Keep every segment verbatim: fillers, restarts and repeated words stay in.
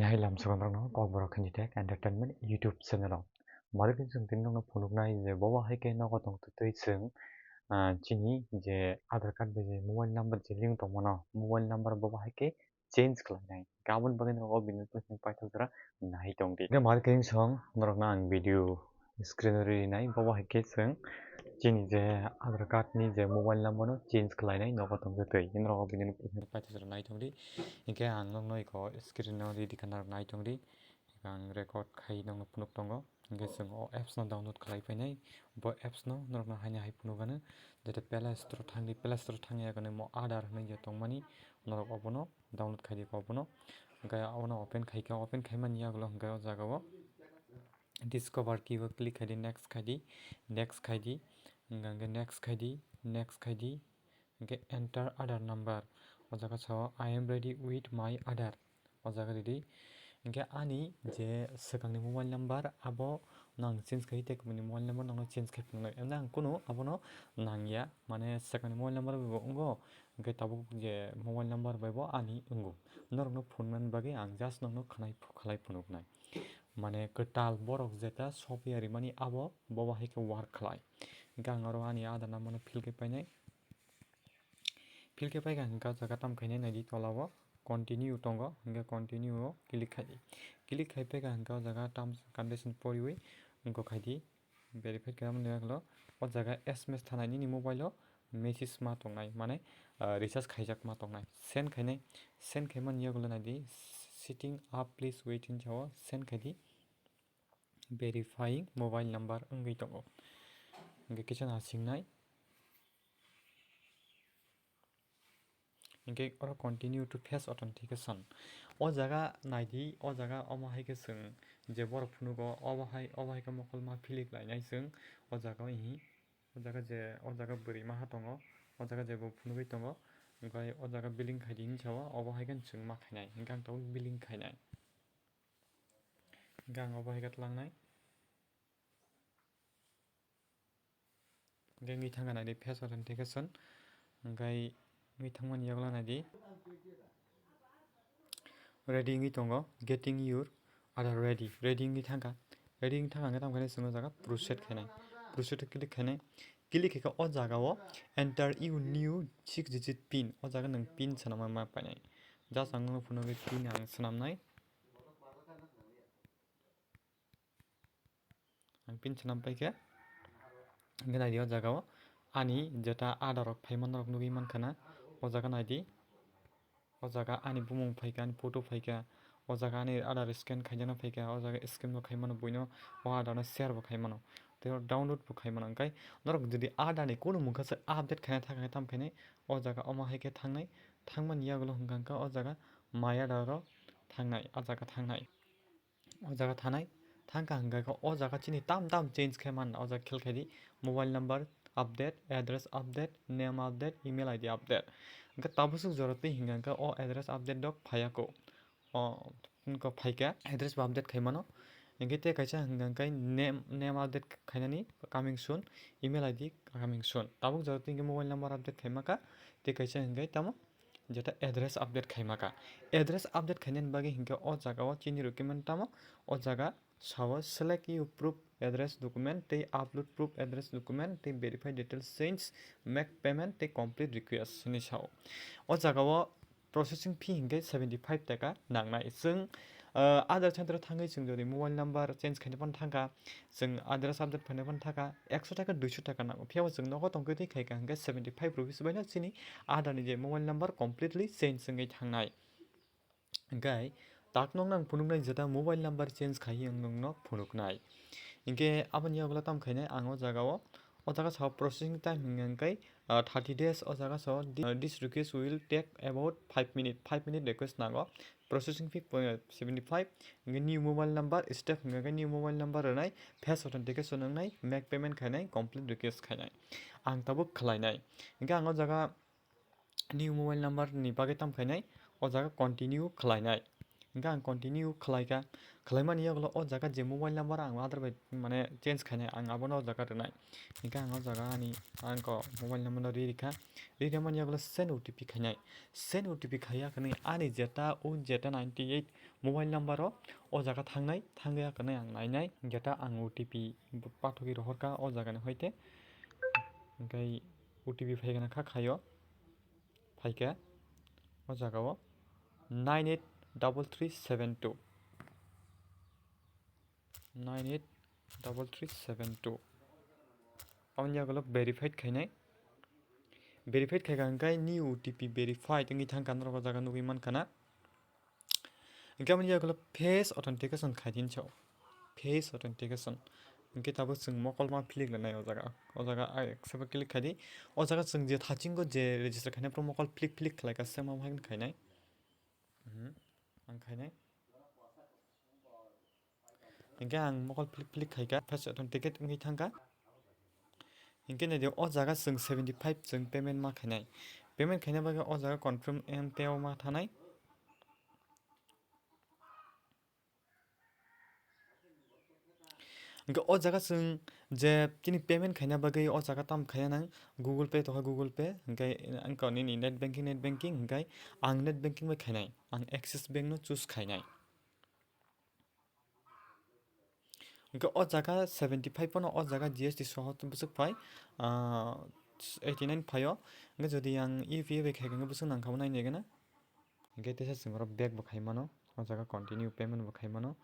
Hai lamsogo norokno Kokborok Hindi Tech Entertainment YouTube channel o. Malik chwng tini norokno phunuknai je bobo hai khe nogo tong twtwi chwng, ah, chini je Aadhaar card bai je mobile number je link tongmano, mobile number bobo hai khe change khlainai. Aboni bagwi norok o video no paithak jora nai tongdi. Hwnkhe malik song norokno ang video screen o rinai, bobo hai khe chwng chini je Aadhaar card ni je mobile number no change khlainai nogo tong twtwi. Norok o video no paithak jora nai tongdi. Hwnkhe ang nokno iko screen o ridi khe norok nai tongdi. Ang record khai nokno phunuk tongo. Hwnkhe chwng o apps no download khlai phainai. Bo apps no norokno haino hai phunuk ano. Jeta Play Store thangdi, Play Store thangya gwnwi mo Aadhaar hwnwi je tongmani. Norok obono download khaidi obono. Hwnkhe obono open khaikhe, open khaimani yagulo hwnkhe o jaga o discover key o click khaidi, next khaidi, next khaidi, hwnkhe next khaidi, next khaidi, hwnkhe enter Aadhaar number. O jaga sao, "I am ready with my Aadhaar." O jaga ridi. Hwnkhe ani je swkangni mobile number abo nang change khai tei kubuni mobile number nangno change khai phunuknai. Emni ang kunu abono nangya, mane swkangni mobile number bai bo wngo, hwnkhe tabuk je mobile number bai bo ani wngo. Norokno phunuknani bagwi ang just nokno khnai khlai phunuknai. Mane kwtal borok jeta sopiya rimani abo bobo hai khe work khlai. Hwnkhe ang oro ani Aadhaar number no fill khe painai. Fill khe paikha hwnkhe o jaga tamo khainai naidi tola o continue tongo, hwnkhe continue o click khaidi. Click khai paikha hwnkhe o jaga terms and condition poriwi wngkha khaidi. Verify khaimani yagulo o jaga S M S thanai nini mobile o message ma tongnai, mane, ah, recharge khaijak ma tongnai. Send khainai, send khaimani yagulo naidi setting up, please wait hinwi sao, send khaidi. Verifying mobile number wngwi tongo. Hwnkhe kisa nasingnai. Hwnkhe oro continue to face authentication. O jaga naidi, o jaga omo hai khe chwng je borok phunugo, obo hai, obo hai khe mokol ma fill khlainai chwng o jaga o, o jaga je, o jaga bwrwi maha tongo, o jaga je bo phunugwi tongo, hwnkhe o jaga billing khaidi hinwi sao, obo hai khe chwng ma khainai, hwnkhe ang tabuk billing khainai. Hwnkhe ang obo hai khe tlangnai. Hwnkhe wngwi thangkha naidi face authentication. Hwnkhe wngwi thangmani yagulo naidi. Ready wngwi tongo, getting your Aadhaar ready. Ready wngwi thangkha. Ready wngwi thangkha hwnkhe tamo khe chwng o jaga proceed khainai. Proceed o click khainai. Click khaikhe o jaga o enter your new six digit pin. O jaga nwng pin swnamwi ma painai. Just ang nono phunugwi pin ang swnamnai. Ang pin swnam paikha. Hwnkhe naidi o jaga o ani jeta Aadhaar rok phaima norok nugwi mankha na. O jaga naidi. O jaga ani bumung phaikha, ani photo phaikha. O jaga ani Aadhaar scan khaijana phaikha. O jaga scan bo khaimano buino, o Aadhaar no share bo khaimano. Tei o download bo khaimano. Hwnkhe norok jodi Aadhaar ni kunu mungkha se update khaina thangkha tamo khainai o jaga omo hai khe thangnai. Thangmani yagulo hwnkha hwnkhe o jaga My Aadhaar o thangnai, o jaga thangnai. O jaga thanai, thangkha hwnkhe khe o jaga chini tam tam change khai man, o jaga khel khai di, mobile number update, address update, name update, email I D update. Hwnkhe tabuk swk jora twi hwnkha hwnkhe o address update rok phaiya kho. O wngkha phaikha, address bo update khai mano. Hwnkhe tei kaisa hwnkha hwnkhe name, name update khainani coming soon, email I D coming soon. Tabuk jora twi hwnkhe mobile number update khai mankha, tei kaisa hwnkhe tamo jeta address update khai mankha. Address update khainani bagwi hwnkhe o jaga o chini document tamo, o jaga sao select your proof address document tei upload proof address document tei verify details change, make payment tei complete request hinwi sao. O jaga o processing fee hwnkhe seventy five taka nangnai. Chwng, ah, Aadhaar center o thangwi chwng jodi mobile number change khaina phano thangkha, chwng address update khaina phano thangkha, ekso taka, duiso taka nango. Phiyaba chwng nogo tongkhe twi khaikha hwnkhe seventy five rupees baino chini Aadhaar ni je mobile number completely change wngwi thangnai. Hwnkhe tak nokno ang phunuknai jeta mobile number change khai ang nokno phunuknai. Hwnkhe aboni yagulo tamo khainai ang o jaga o, o jaga sao processing time hwnkhe, ah, thirty days, o jaga sao thi-, ah, this request will take about five minute, five minute request nango. Processing fee, uh, seventy five, hwnkhe new mobile number step hwnkhe new mobile number rwnai, face authentication wngnai, make payment khainai, complete request khainai. Ang tabuk khlainai. Hwnkhe ang o jaga new mobile number ni bagwi tamo khainai, o jaga continue khlainai. Hingke ang continue khlaikha, khlaimani yagulo o jaga je mobile number ang Aadhaar bai mane change khainai, ang abono o jaga rwnai. Hingke ang o jaga ani ang ko mobile number no ri rikha, ri rwmani yagulo send O T P khainai. Send O T P khaiya khnwi ani jeta o jeta ninety eight mobile number o o jaga thangnai, thangya khnwi ang nainai, jeta ang O T P pathogwi rohorkha o jagani hoite. Hingke O T P phaigana kha khaio, phaikha o jagao nine eight double three seven two, nine eight double three seven two. Aboni yagulo verified khainai, verified khaikha hingke new O T P verified wngwi thangkha, norok o jaga nugwi mankha na. Hingke aboni yagulo face authentication khaidi hinwi sao, face authentication. Hingke tabuk chwng mokol ma click lanai o jaga, o jaga accept click khaidi. O jaga chwng je thachingo je register khainai, phuru mokol click click khlaikha, same abo hai khainai. Mhm, ang khainai. Hingke ang mokol click click khaikha, face authenticate wngwi thangkha. Hingke naidi o jaga chwng seventy five chwng payment ma khainai. Payment khaina bagwi o jaga confirm and pay o ma thanai. Hingke o jaga chwng je chini payment khaina bagwi o jaga tam khaina nang Google Pay tokha, Google Pay, hingke ang kau nini net banking, net banking, hingke ang net banking bai khainai, ang Axis Bank no choose khainai. Hingke o jaga seventy five pono o jaga G S T soho bwswk phai, ah, eighty nine phaio. Hingke jodi ang U P I bai khaikha hingke bwswk nangkha bo nainai gana. Hingke teisa chwng oro back bo khai mano, o jaga continue payment bo khai mano.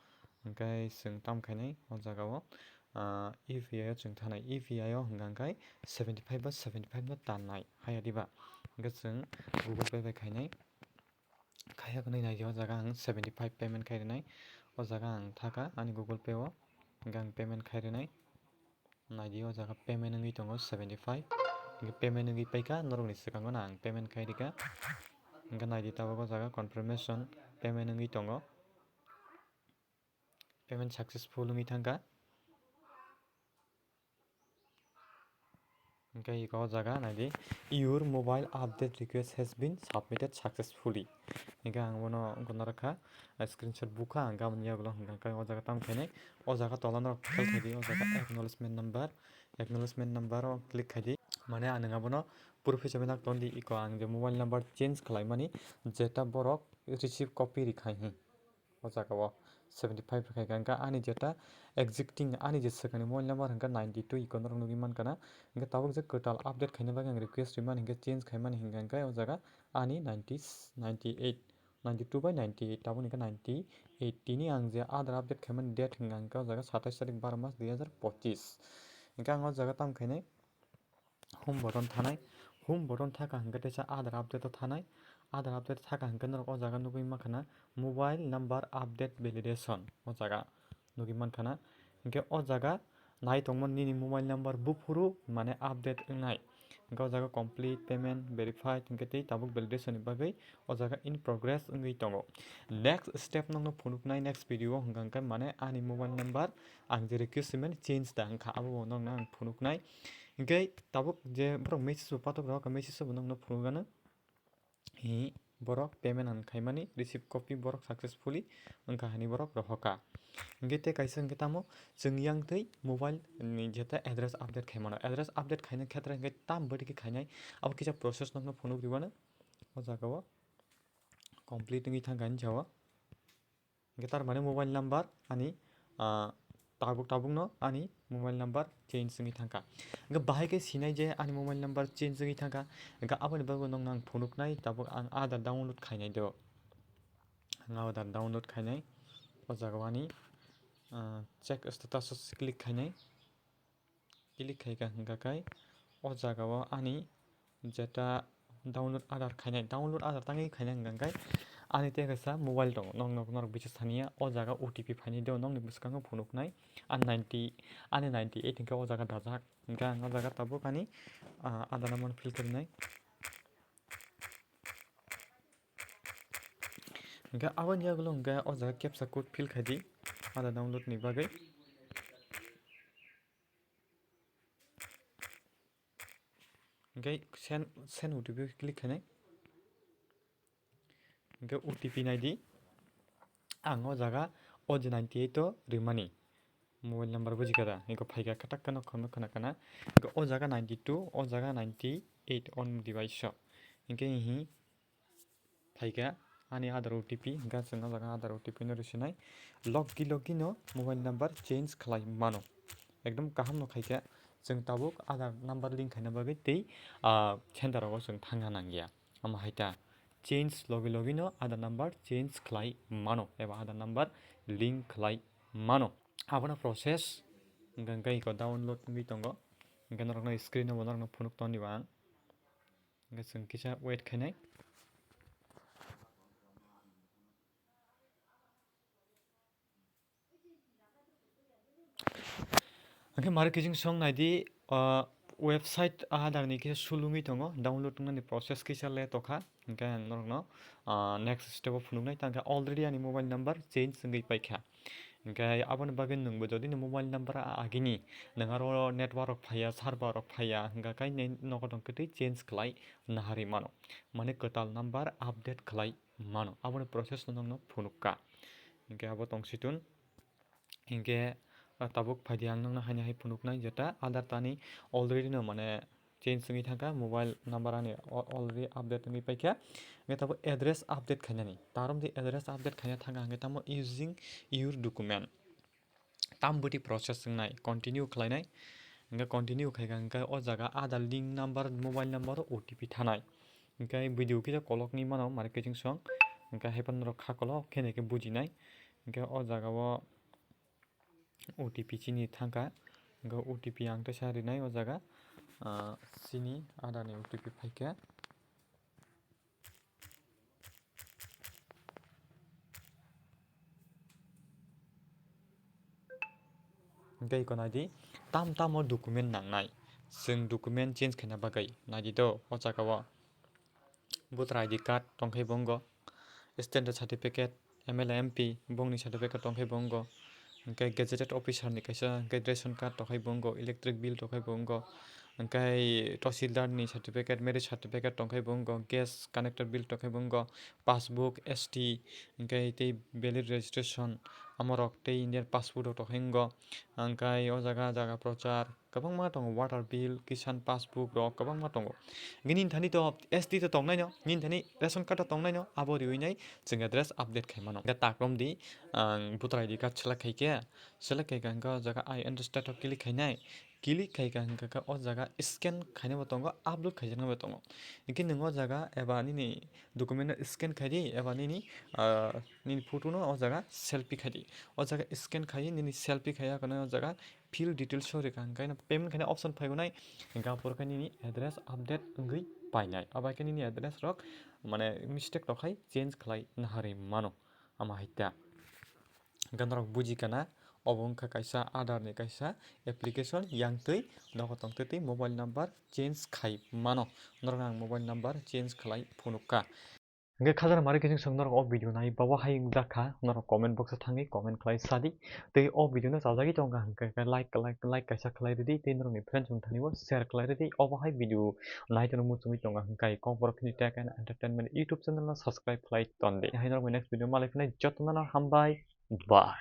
Hingke chwng tam khainai o jaga o, ah, U P I o chwng thanai. U P I o hingka hingke seventy five ba seventy five no tannai haya diba. Hingke chwng Google Pay bai khainai. Khaiya kwnwi naidi o jaga ang seventy five payment khai rwnai. O jaga ang thaka ani Google Pay o, hingke ang payment khai rwnai. Naidi o jaga payment wngwi tongo seventy five. Hingke payment wngwi paikha, norokni swkango no ang payment khai rikha. Hingke naidi tabuk o jaga confirmation payment wngwi tongo. Payment successful wngwi thangkha. Hingke iko o jaga naidi, "Your mobile update request has been submitted successfully." Hingke ang bono wngkha norokha, screenshot bukha ang aboni yagulo hingka hingke o jaga tam khainai. O jaga tola norok tel khaidi, o jaga acknowledgement number, acknowledgement number o click khaidi. Mane ang abono proof hisabe nak tondi, iko ang je mobile number change khlaimani jeta borok receive copy rikha hi. O jaga o seventy five rwkha hingka hingke ani jeta existing ani je swkangni mobile number hingke ninety two iko norok nugwi mankha na. Hingke tabuk je kwtal update khaina bagwi ang request rimani hingke change khaimani hingka hingke o jaga ani ninety, ninety eight, ninety two bai ninety eight, tabukni hingke ninety eight. Tini ang je Aadhaar update khaimani date hingka hingke o jaga satais tarik baro mas dui hajar pochis. Hingke ang o jaga tam khainai. Home button thanai, home button thaka hingke teisa Aadhaar update o thanai, Aadhaar update thaka hingke norok o jaga nugwi mankha na mobile number update validation o jaga nugwi mankha na. Hingke o jaga nai tongmani nini mobile number buphuru mane update wngnai. Hingke o jaga complete payment verified hingke tei tabuk validation ni bagwi o jaga in progress wngwi tongo. Next step nokno phunuknai next video o hingka hingke mane ani mobile number ang je request mani change da wngkha abo bo nokno ang phunuknai. Hingke tabuk je borok message bo patok rok, message bo nokno phunukgano. Hi borok payment ang khaimani receive copy borok successfully wngkha hani borok rohorkha. Hingke tei kaisa hingke tamo chwng yang tei mobile ni jeta address update khaimano. Address update khaina khetre hingke tam bwrwi khe khainai abo kisa process nokno phunuk rwmano o jaga o complete wngwi thangkha hinwi sao. Hingke tar mane mobile number ani, ah, tabuk tabukno ani mobile number change wngwi thangkha. Hingke bahai khe sinai je ani mobile number change wngwi thangkha. Hingke aboni bagwi nokno ang phunuknai tabuk ang Aadhaar download khainai do. Ang Aadhaar download khainai. O jaga o ani, ah, check status o click khainai. Click khaikha hingka khe o jaga o ani jeta download Aadhaar khainai, download Aadhaar tangwi khainai hingka khe ani tei kaisa mobile tongo, nok nok norok bisa saniya o jaga O T P phainai do, nokni bwskango phunuknai ani ninety, ani ninety eight hingke o jaga dajak, hingke ang o jaga tabuk ani, ah, Aadhaar number fill kharinai. Hingke aboni yagulo hingke o jaga captcha code fill khaidi Aadhaar download ni bagwi. Hingke send, send O T P click khainai. Hingke O T P naidi. Ang o jaga o je ninety eight o rimani mobile number buji kada, eko phaika katak kano khono khana kana, eko o jaga ninety two, o jaga ninety eight on device o. Hinkhe hi phaika ani Aadhaar O T P, hinkhe chwng o jaga Aadhaar O T P no risinai. Logi logi no mobile number change khlai mano. Ekdom kaham no khaikha, chwng tabuk Aadhaar number link khaina bagwi tei, ah, center rogo chwng thangna nangya. Omo hai ta, change logi logi no Aadhaar number change khlai mano eba Aadhaar number link khlai mano. Abono process hwnkhe, hwnkhe eko download wngwi tongo. Hwnkhe norokno screen o bo norokno phunuk tongdi bo ang. Hwnkhe chwng kisa wait khainai. Hwnkhe mari kijing song naidi, ah, website Aadhaar ni kisa sulungwi tongo, download wngnani process kisa le tokha. Hwnkhe ang norokno, ah, next step o phunuknai, tangkhe already ani mobile number change wngwi paikha. Hwnkhe aboni bagwi nwngbo jodi ni mobile number agini, nwng aro network rok phaiya, server rok phaiya, hwnkhe kainwi nogo tongkhe tei change khlai naharwi mano. Mane kwtal number update khlai mano. Aboni process no nokno phunukha. Hwnkhe abo tongsitung. Hwnkhe, ah, tabuk phaidi ang nokno haino hai phunuknai jeta Aadhaar tani already no mane change wngwi thangkha, mobile number ani al-, already update wngwi paikha. Hwnkhe tabuk address update khainani. Tarom di address update khaina thangkha hwnkhe tamo using your document. Tam bwtwi process wngnai, continue khlainai. Hwnkhe continue khaikha hwnkhe o jaga Aadhaar link number, mobile number, O T P thanai. Hwnkhe video kisa koloknwi mano mari kijing song. Hwnkhe haiphano norok kha kolok khe naikhe bujinai. Hwnkhe o jaga o O T P chini thangkha. Hwnkhe O T P ang teisa rinai o jaga, ah, chini Aadhaar ni O T P phaikha. Hwnkhe eko naidi, tam tamo document nangnai. Chwng document change khaina bagwi naidi do, o jaga o voter I D card tongkhai bo wngo, standard certificate, M L A, M P bongni certificate tongkhai bo wngo, hwnkhe gazetted officer ni kaisa, hwnkhe ration card tongkhai bo wngo, electric bill tongkhai bo wngo, hwnkhe tahsildar ni certificate, marriage certificate tongkhai bo wngo, gas connector bill tongkhai bo wngo, passbook, S T, hwnkhe tei valid registration, amorok tei Indian passport rok tongkhai wngo, hwnkhe o jaga jaga prochar, kwbangma tongo, water bill, kisan passbook rok kwbangma tongo. Hwnkhe nini thani to S T to tongnaino, nini thani ration card to tongnaino, abo riwi nai chwng address update khai mano. Hwnkhe takrom di, ang voter I D card select khai khe, select khai khe hwnkhe o jaga I understand to click khainai, click khai khe hwnkhe o jaga scan khainai bo tongo, upload khaijaknai bo tongo. Hwnkhe nwng o jaga eba nini document no scan khai di, eba nini, ah, nini photo no o jaga selfie khai di. O jaga scan khai nini selfie khai ya, o jaga fill details o rikha, hwnkhe no payment khaina option phaigonai, hwnkhe aphuru khe nini address update wngwi painai. Abo hai khe nini address rok mane mistake rok hai change khlai naharwi mano, ama hai ta. Hwnkhe norok buji kana, obo wngkha kaisa Aadhaar ni kaisa application, yang twi nogo tong twi twi mobile number change khai mano. Norok ang mobile number change khlai phunukha. Hwnkhe khajana mari kijing song norok o video nai bawa hai wngjakha, norok comment box o thangwi comment khlai sadi. Tei o video no chajagwi tongkha hwnkhe like, like, like kaisa khlai ridi, tei norokni friends rok thani bo share khlai ridi. Obo hai video nai tono muchungwi tongkha hwnkhe Kokborok Hindi Tech and Entertainment YouTube channel no subscribe khlai tondi. Hai norok next video malai phinai jotono no hambai. Bye.